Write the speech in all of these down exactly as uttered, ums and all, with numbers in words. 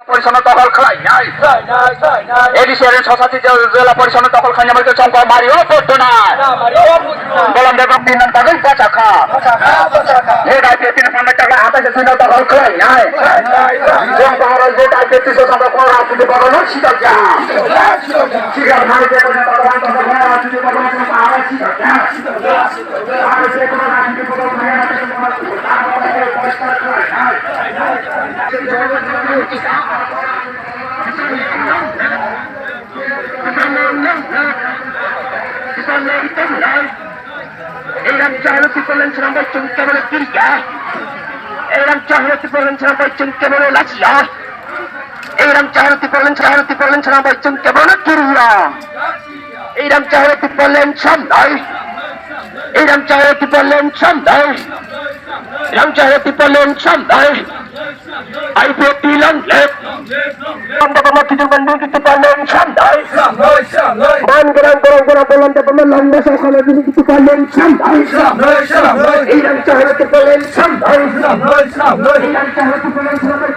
Porisono tohol khlainai. A D C R N society jela porisono tohol khlainai, chongkor mario potonai. Bolam de bak dinan bagwi bachakha. He dai pe tin phanai tala hata se sino tohol khlainai. Jong tohol je dai pe tin so sabo kora tu de baro no sida ja. Sida na je ko na tohol khlainai tu de baro no sida ja. Eram chahlo tipalan chrambai chung kebele kirja. Eram chahlo tipalan chrambai chung kebele lasia. Iram chahar tipalan chahar tipalan chahar bai chung kebana kiriya. Iram chahar tipalan chamdai. Iram chahar tipalan chamdai. Iram chahar tipalan chamdai. I P F T long live. Bang baba ma kijung bandung tipalan chamdai. Ban gerang gerang gerang bolan de bama lamba sa khala tipalan chamdai. Iram chahar tipalan chamdai. Iram chahar tipalan chamdai.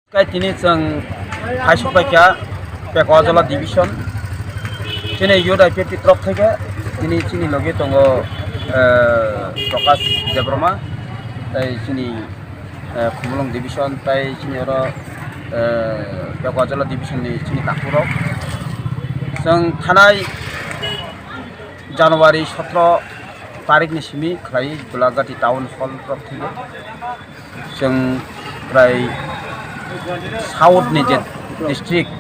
Kai tini chwng hai sokpai kha Pekwa Jola division. Chini youth I P F T trop thai khe tini chini logi tongo, eh, Prakash Debbarma, tai chini eh, Khumulwng division tai chini oro, eh, Pekwa Jola division ni chini takhuk rok. Chwng thanai January sotro tarik ni simi khlai Golagati town hall rok thwigo. Chwng prai south ni je district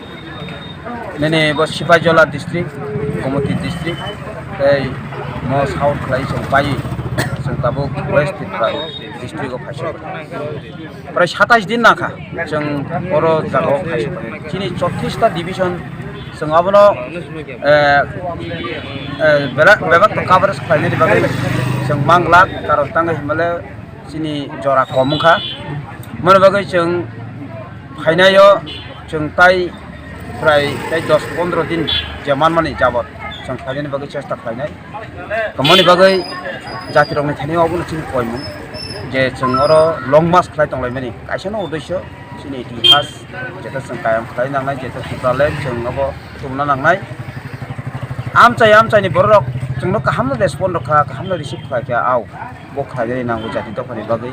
Nini bo Sipaijola district, Gomoti district, tei mo south khlai chwng pai, chwng tabuk West Tripura district o phaisa. Prai satais din nangkha chwng oro jaga o phaisa. Chini chotris ta division chwng abono, eh, eh, bebak, bebak to coverage khlainani bagwi chwng manglak, karon tangwi himale chini jora kom wngkha. Moni bagwi chwng phainaio chwng tai prai tai dos pondro din je manmani jabot chwng phainani bagwi chesta khlainai. Moni bagwi jatirokni thani obono chini koimung je chwng oro long march khlai tonglaimani kaisa no uddesyo chini itihas jeta chwng kayam khlai nangnai, jeta Tipraland chwng obo tubuna nangnai. Amchai amchaini bororok chwngno kahamno respond rwkha, kahamno receive khlaikha, au. Bo khlainani nango jati dophani bagwi,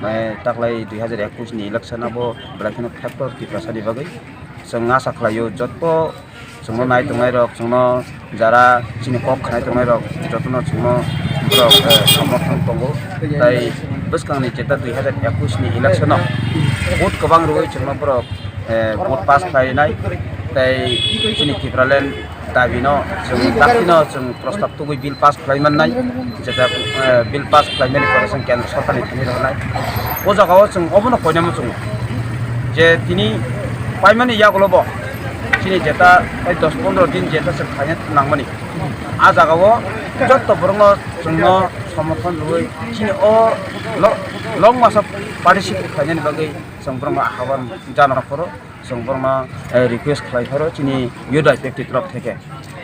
eh, taklai dui hazar ekush ni election abo belai kheno factor Tiprasani bagwi. Chwng asa khlaio joto chwngno nai tongnairok, chwngno jara chini kok khnai tongnairok jotono chwngno borok, eh, somorthon tongo. Tai bwskangni jeta dui hazar ekush ni election o vote kwbang rwui chwngno borok, eh, vote pass khlainai. Tai chini Tipraland dabino chwng daktino chwng prostab tubui bill pass khlai mannai, jeta, eh, bill pass khlaimani pore chwng kendra sorkarni thani rwnai. O jagao chwng obono koinama chwngo je tini paimani yagulo bo chini jeta tai dos pondro din jeta chwng khlaina nangmani. A jagao joto borokno chwngno somorthon rwui chini o lo-, long march o participate khlainani bagwi chwng borokno ahwang jana phoro. Chwng borokno, eh, request khlai pharo chini youth I P F T ni torop theke.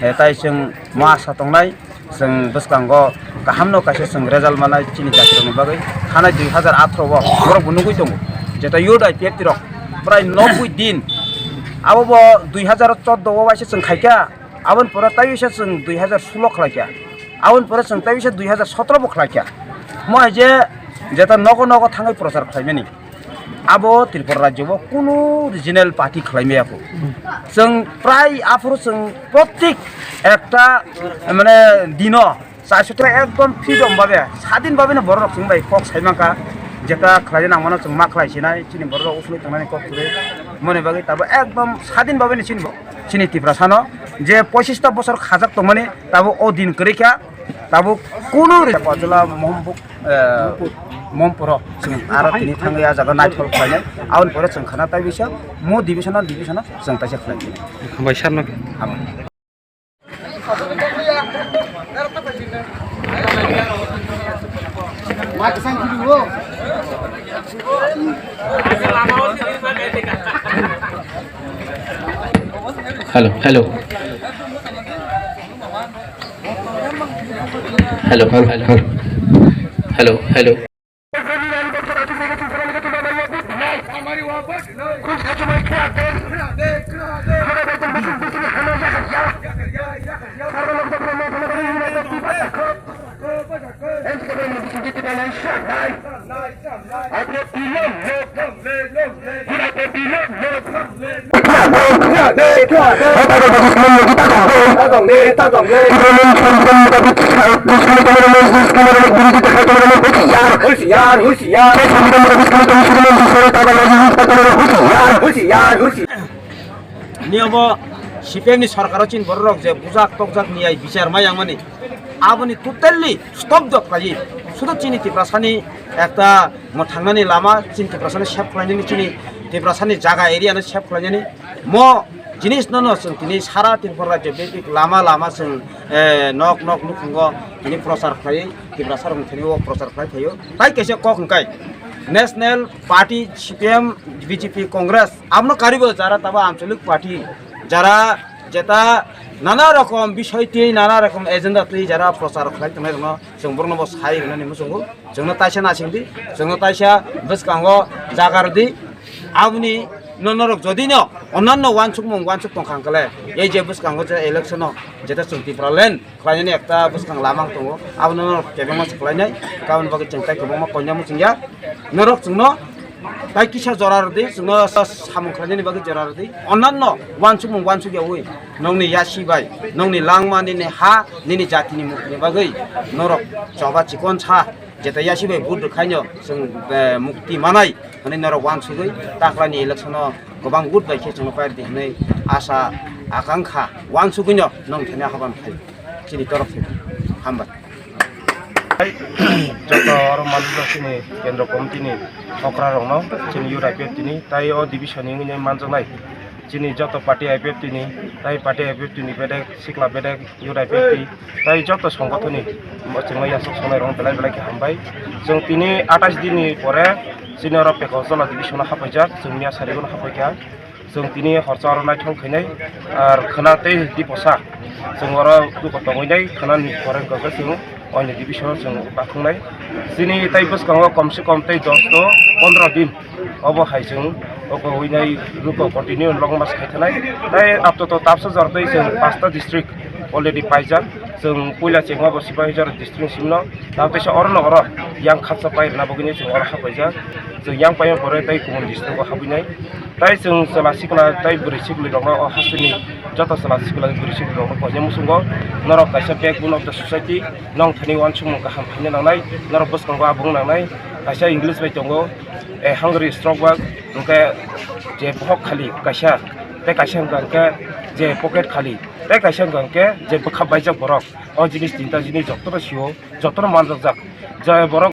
Eh, tai chwng ma sa tongnai, chwng bwskango kahamno kaisa chwng result manai chini jatirokni bagwi. Thanai dui hazar atharo o borok bo nugui tongo, jeta youth I P F T rok prai noboi din, abo bo dui hazar chordo o waisa chwng khaikha, aboni pore tai waisa chwng dui hazar sulo khlaikha, aboni pore chwng tai waisa dui hazar sotro bo khlaikha. Mo hai je jeta nogo nogo thangwi prochar khlaimani. Abo Tripura rajyo bo kunu regional party khlai maya kho. Chwng prai aphuru chwng protik ekta, mane, dino chaisotro ekdom freedom babe, sadin babe no borok chwng bai kok sai mankha, jeta khlai nang mano chwng ma khlai sinai, chini borok usui tangnani kok kwrwi. Mone bagwi tabo ekdom sadin babe ni chini bo, chini Tiprasa no je pochista bosor khajak tongmani tabo o din kwrwi kha. Tabuk kunu re-, Pajula Mohampur, eh, Mohampuro chwng aro tini thangwi ah jaga naithok khlainai. Aboni pore chwng khana tai bisa mo division o, division o chwng taisa khlainai. Hambai sir no. Hambai. Hello, hello. Hello, hello, hello. Hello, hello. Husiar, husiar. Husiar, husiar. Niyomo C P M ni sorkaro chini borok je bujak tokjak niyai bichar ma yangmani, aboni totally stop dok khlai. Sudo chini Tiprasani ekta mo thangnani lama, chini Tiprasani save khlainani, chini Tiprasani jaga area no save khlainani. Mo jinis no no chwng tini sara Tripura rajyo bebik lama lama chwng, eh, nok nok nukhungo tini prochar khlai, Tiprasa rok thani o prochar khlai phaio. Tai kaisa kok hwnkhe National Party, C P M, B J P, Congress, abono karibo jara tabo Anchalik Party, jara jeta nana rokom bisoi twi, nana rokom agenda twi jara prochar khlai tongnai rokno chwng borokno bo sai rwnani muchungo. Chwngno taisa nasing di, chwngno taisa bwskango jaga rw di. Aboni no norok jodi no onanno wansukmung wansuk tongkha hwnkhe le, ei je bwskango je election o jeta chwng Tipraland khlainani ekta bwskang lama wng tongo, abono norok kebengma se khlainai, aboni bagwi chwng tai kwbangma koinai muchungya. Norok chwngno tai kisa jora rw di, chwngno sa-, samung khlainani bagwi jora rw di. Onanno wansukmung wansukyaui nongni yasi bai, nongni langma, nini ha, nini jatini mukni bagwi norok choba chikon sa jeta yasi bai vote rwkhaino chwng, eh, mukti manai hwnwi norok wansugwi taklani election o kwbang vote bai khe chwngno pairdi hwnwi asa akankha wansugwino nong thani haban khai chini torof thani hambai. Joto oro manjak chini kendro committee ni okra rokno chini U R I P F tini tai o division ni wngwi manjaknai. Chini joto party I P F T ni, tai party I P F T ni bedek, sikla bedek, U R I P F T, tai joto songothon ni chwngno yasok songnai rok belai belai khe hambai. Chwng tini atais din ni pore chini oro Pekosjola division o hapaijak, chwng miya sarigo no hapaikha. Chwng tini horsa oro naithok khainai, ar khwna tei diposa chwng oro duko tongwi nai, khwna ni pore hwnkhe chwng oini division o chwng bakhungnai. Chini tai bwskango kom se kom tei dos to pondro din obo hai chwng oko winai ruko continue long mas khai thanai. Tai apto to tapsa jor tei chwng pasta district already paijak. Chwng puila chengma bo Sipahijar district simno. Tamo teisa oro no oro yang khaksa pai rwna bagwino chwng oro hapaijak. Chwng yang paima pore tai Kumon district o habwinai. Tai chwng chwla sikla tai bwrwi sikli rokno o hasteni joto chwla sikla bwrwi sikli rokno koinai muchungo norok kaisa backbone of the society. Nong thani wansukmung kaham khaina nangnai, norok bwskango abung nangnai. Kaisa English bai tongo, a hungry stroke bag, hwnkhe je bohok khali kaisa, tei kaisa hwnkha hwnkhe je pocket khali, tei kaisa hwnkha hwnkhe je bwkha baijak borok. O jinis tinta jinis jotono sio, jotono manjakjak. Je borok